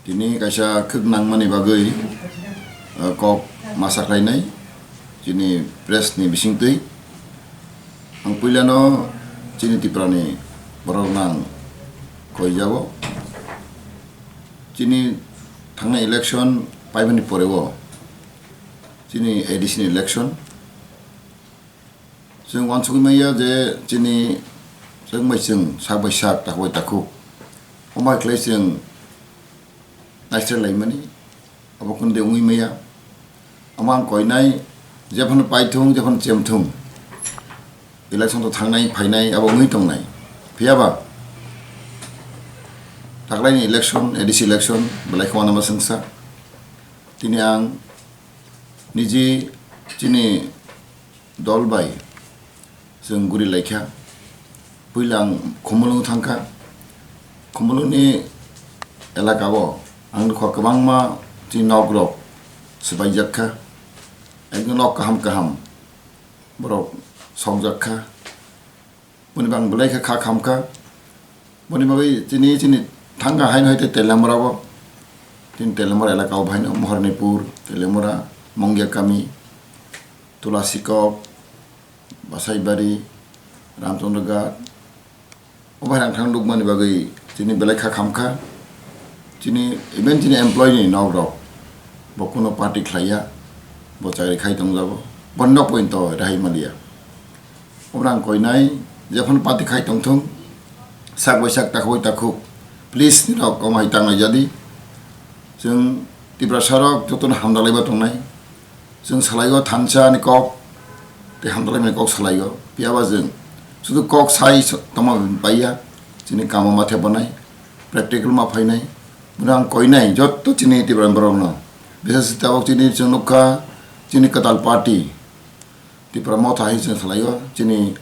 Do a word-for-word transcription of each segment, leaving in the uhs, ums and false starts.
Tini kaisa khwk nangmani bagwi, uh, kok ma sakhlainai chini press ni bisingtwi. Ang puilano chini Tripura ni borok nang koijabo. Chini thangnai election paibani poreo chini A D C ni election. Chwng uansugwi manya je chini chwng bai chwng sak bai sak, takhuk bai takhuk. Omo hai khlai chwng naiser laimani, abo kunu de wngwi manya. Omo ang koinai, jephano paithung, jephano chemthung. Election to thangnai, phainai, abo wngwi tongnai. Phiyaba, taklaini election, A D C election, belai kheno ma swngsa. Tini ang niji chini dol bai chwng guri laikha. Puila ang Khumulwng thangkha. Khumulwngni elakao ang nukha kwbangma chini nokrok swbaijak kha. Ekdom nok kaham kaham borok sokjak kha. Boni bang belai khe kha khamkha. Boni bagwi chini, chini thangkha haino hai tei Teliamura bo. Chini Teliamura elaka o bahaino Moharanipur, Teliamura, Mongya Kami, Tulasikok, Basaibari, Ramchandra Ghat. O bahai ang thang nukmani bagwi chini belai kha khamkha. Chini, even chini employee ni nok rok bo kuno party khlaiya, bo chakri khai tongjago. Bo nok point to rehai maliya. Obrang koinai, jephano party khai tongthung, sak bai sak, takhuk bai takhuk, please nirok omo hai tanglai jadi. Chwng Tiprasa rok jotono hamdalaiba tongnai. Chwng salaio thansa ni kok, tei hamdalaimani kok salaio. Phiyaba chwng sudu kok sai s-, tongma baiya, chini kamo ma thepanai, practical ma phainai. Bono ang koinai, jotto chini Tiprasa borokno. Bishesh khe tabok chini chwng nukha, chini kwtal party. Tipra Motha hai chwng salaio, chini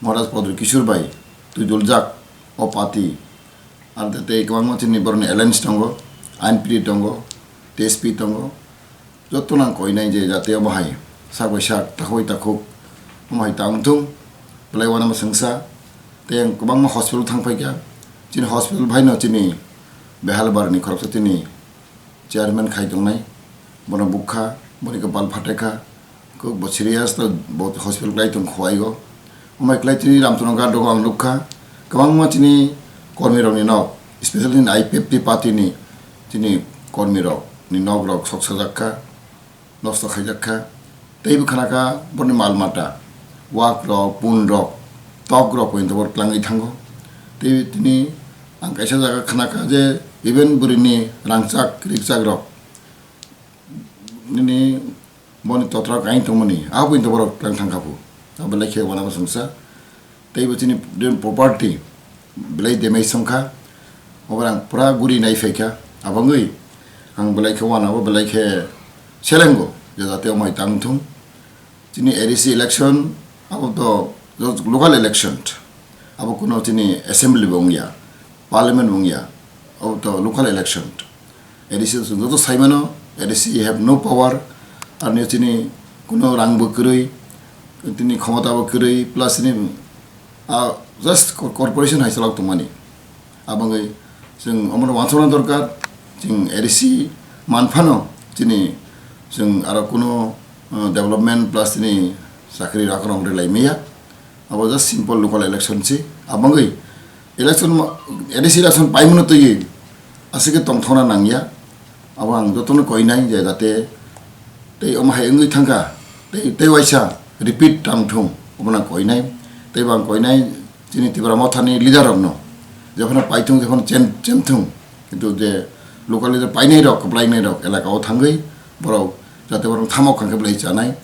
Maharaj Pradyut Kishore bai twiduljak o party. Ar tei kwbangma chini borokni alliance tongo, I N P T tongo, T S P tongo. Jotono ang koinai je jate omo hai sak bai sak, takhuk bai takhuk, omo hai ta wngthung, belai uanama swngsa. Tei ang kwbangma hospital thang phaikha, chini hospital baino chini Behalbarni khoroksa chini chairman khai tongnai, bono bukha, boni kwpal phatekha, kok bo serious to bo hospital klai tong khowaigo. Omo hai klai tini Ramchandra Ghat rogo ang nukha, kwbangma chini kormi rokni nok, especially chini I P F T party ni chini kormi rokni nok rok soksajak kha, nosto khaijak kha. Tei bo khna kha borokni mal mata, wak rok, pun rok, tok rok poito bor tlangwi thango. Tei tini ang kaisa jaga khna kha je even bwrwini rangchak rikchak rok nini boni totra kain tongmani, abo poito borok tlang thang kha phu. Abo belai khe uanama swngsa. Tei bo chini property belai damage wngkha, obo ang pura guri nai phaikha, abangwi ang belai khe uanabo belai khe selengo, je jate omo hai ta wngthung. Chini A D C election abo to just local election, abo kuno chini assembly bo wngya, parliament bo wngya, abo to local election. A D C chwng joto saimano, A D C have no power, ar nini chini kuno rang bo kwrwi, tini khomota bo kwrwi, plus chini, ah, just co-, corporation hai chalok tongmani. Abangwi chwng omono uansukna dorkar, chwng A D C manphano chini chwng aro kuno, ah, development plus chini chakri rok rok rwlai maya. Abo just simple local election si. Abangwi election ma-, A D C election paimano twiwi aswk khe tongthokna nangya. Abo ang jotono koinai je jate tei omo hai wngwi thangkha, tei, tei waisa repeat tang thung, obono ang koinai. Tei bo ang koinai chini Tipra Mothani leader rokno, jephano paithung, jephano chem-, chemthung, kintu je local leader painai rok, kwplainai rok elaka o thangwi borok jate borok thamok kha khe belai chanai.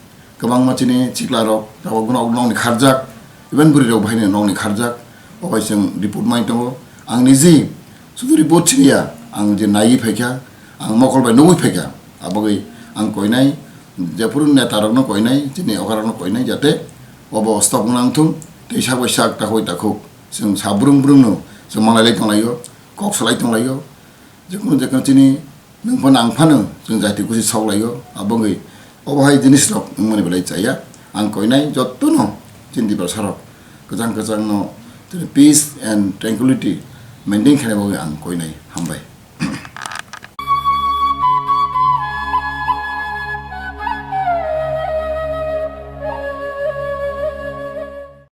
Kwbangma chini chikla rok tabuk nok, nokni kharjak, even bwrwi rok bahaino nokni kharjak, o bai chwng report mai tongo. Ang niji sudu report siniya, ang je naiwi phaikha, ang mokol bai nugwi phaikha, abagwi ang koinai, jephuru neta rokno koinai, chini okha rokno koinai, jate obo stop wngna wngthung, tei sak bai sak, takhuk bai takhuk, chwng sa brung brungno chwng manlailai tonglaio, kok salai tonglaio, jephuru jephuru chini Nwng phano ang phano chwng jati kusi sok laio, abo wngwi obo hai jinis rok wngmani belai chaya. Ang koinai jotono chini Tiprasa rok kwchang kwchang no peace and tranquility maintain khaina bagwi ang koinai. Hambai.